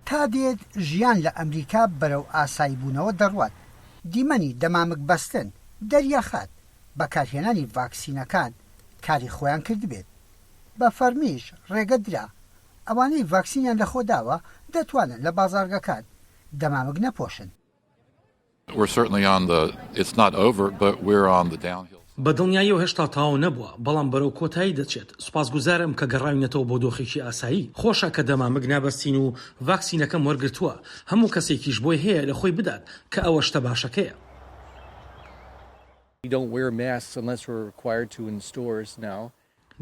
تا دێت ژیان لە ئەمریکا بەرەو ئاساییبوونەوە دەڕوات، دیمەنی دەمامک بەستن دەریاخات بەکارهێنانی ڤاکسینەکان کاری خۆیان کردبێت. بە فەرمیش ڕێگە درا ئەوانەی ڤاکسینیان لەخۆ داوە دەتوانن لە بازاڕگەکان دەمامک نەپۆشن. بە دڵنیاییەوە هێشتا تەواو نەبووە، بەڵام بەرەو کۆتایی دەچێت. سوپاسگوزارم کە گەڕاوینەتەوە بۆ دۆخێکی ئاسایی. خۆشە کە دەمامک نابەستین و ڤاکسینەکەم وەرگرتووە. هەموو کەسێکیش بۆی هەیە لە خۆی بدات، کە ئەوە شتە باشەکەیە.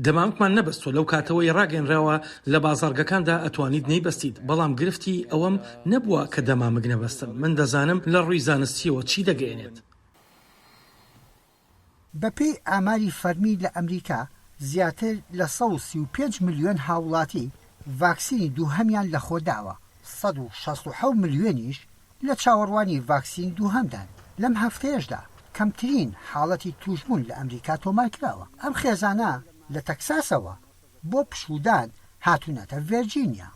دەمامکمان نەبەستوە لەو کاتەوەی ڕاگەنراوە لە بازاڕگەکاندا ئەتوانیت نەیبەستیت بەڵام گرفتی ئەوەم نەبووە کە دەمامک نەبەستم من دەزانم لە ڕووی زانستیەوە چی دەگەیەنێت. بەپێی ئاماری فەرمی لە ئەمریکا زیاتر لە 135 ملیۆن هاوڵاتی ڤاکسینی دووهەمیان لەخۆداوە، 167 ملیۆنیش لە چاوەڕوانی ڤاکسینی دووهەمدان، لەم هەفتەیەشدا کەمترین حاڵەتی تووشبوون لە ئەمریکا تۆمارکراوە. ئەم خێزانە لە تەکساسەوە بۆ پشوودان هاتوونەتە ڤێرجینیا.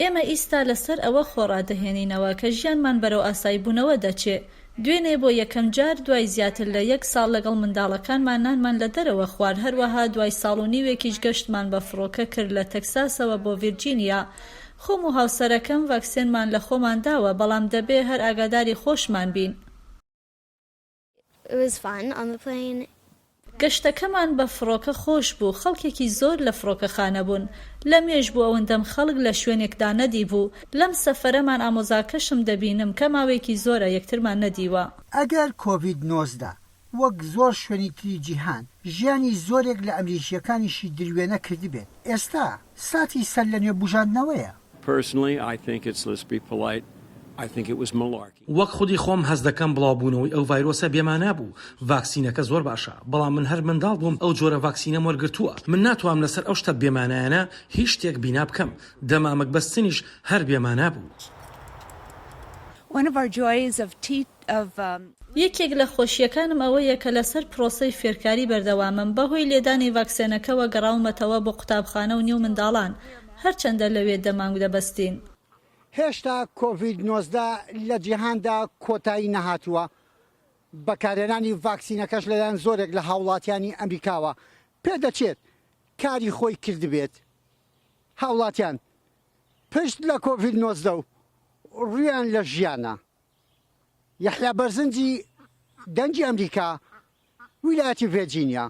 ئێمە ئیستا لە سەر ئەوە خۆ ڕادەهێنینەوە کە ژیانمان بەرەو ئاساییبوونەوە دەچێ. دوێنێ بۆ یەکەم جار دوای زیاتر لە یەک ساڵ لەگەڵ منداڵەکانمان نانمان لە دەرەوە خوارد، هەروەها دوای ساڵ و نیوێکیش گەشتمان بە فڕۆکە کرد لە تەکساسەوە بۆ ڤیرجینیا. خۆم و هاوسەرەکەم ڤاکسێنمان لە خۆمان داوە، بەڵام دەبێ هەر ئاگاداری خۆشمان بین. It was fun on the plane. گەشتەکەمان بە فڕۆکە خۆش بوو، خەڵکێکی زۆر لە فڕۆکەخانە بوون. لە مێژ بوو ئەوەندەم خەڵک لە شوێنێکدا نەدیبوو. لەم سەفەرەمان ئامۆزاکەشم دەبینم کە ماوەیەکی زۆرە یەکترمان نەدیوە. ئەگەر کۆڤید 19 وەک زۆر شوێنی تری جیهان ژیانی زۆرێک لە ئەمریکییەکانیشی دروێنە کردبێت، ئێستا ساتی سەرلەنوێ بوژاندنەوەیە. Personally I think it's let's be polite I think it was malarkey. وەک خودی خۆم هەست دەکەم بڵاوبوونەوەی ئەو ڤایرۆسە بێمانا بوو، ڤاکسینەکە زۆر باشە، بەڵام من هەر منداڵ بووم ئەو جۆرە ڤاکسینەم وەرگرتووە، من ناتوام لەسەر ئەو شتە بێمانایانە هیچ شتێک بینا بکەم، دەمامک بەستنیش هەر بێمانا بوو. One of our joys of یەکێک لە خۆشییەکانم ئەوەیە کە لەسەر پرۆسەی فێرکاری بەردەوامم، بەهۆی لێدانی ڤاکسێنەکەوە گەڕاومەتەوە بۆ قوتابخانە و نێو منداڵان، هەرچەندە لەوێ دەمانگ دەبەستین. هێشتا کۆڤید 19 لە جیهاندا کۆتایی نەهاتووە، بەکارهێنانی ڤاکسینەکەش لەلایەن زۆرێک لە هاوڵاتیانی ئەمریکاوە پێدەچێت کاری خۆی کردبێت. هاوڵاتیان پشت لە کۆڤید 19 و ڕوویان لە ژیانە. یەحیا بەرزنجی، دەنگی ئەمریکا، ویلایەتی ڤێرجینیا.